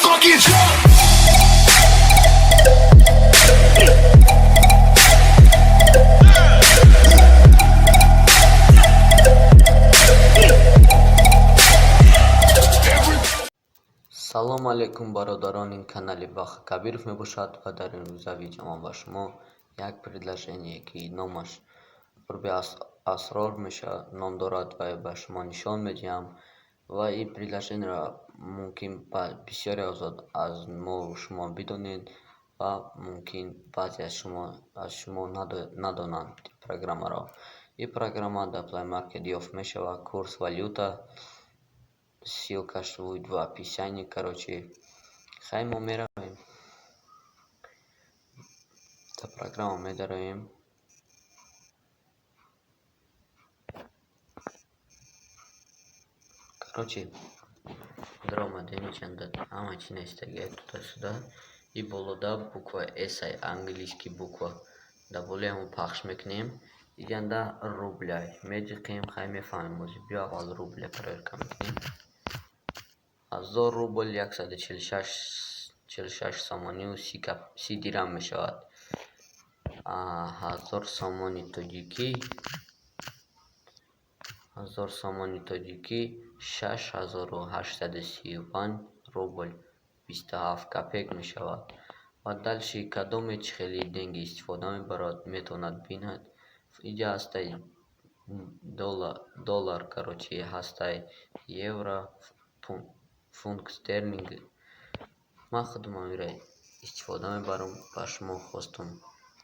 Fucking jump. Салом алейкум, бародарон! Ин канали Баха Кабиров мебошад ва дар имрӯза видео ман ба шумо як приложение, ки номаш Қурби асрор ном дорад, ва ба шумо нишон медиҳам. Ва ин приложениеро мумкин бисёре аз мо шумо бидонед ва мумкин баъзе аз шумо надонанд программаро. Ин программа дар Play Market ёфт мешавад, курс валюта, ссылкаш будет в описании. Короче, хай, мо меравем, дар программа медароем. Короче, даромадем, ичанда ҳама чи навистагиа туда-сюда. И болода буква S, английский буква, дар болои ҳамон пахш мекунем. Иҷанда рубляй медиқем. Хай, мефаҳмем ҳозир. Биё, аввал рубля проверка мекунем. 1000 рубл 146 сомонию 30 дирам мешавад. 1000 сомони тоҷикӣ, 1000 сомони тоҷикӣ 6835 рубл 27 копеек мешавад. Ва дальше кадоме чӣ хели деньги истифода мебарад, метавонад бинад. Иҷа ҳастай доллар, короче, ҳастай евро, фунт стерлинг. Ман худам ҳаминро истифода мебарам, ба шумо хостум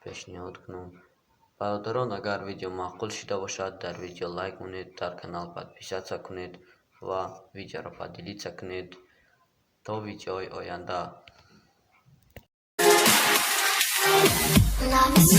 пешниҳод кунам. Бародарон, агар видео маъқул шуда бошад, дар видео лайк монед, дар канал подписаться кунед ва видеоро поделиться кунед. То видеои оянда. Love is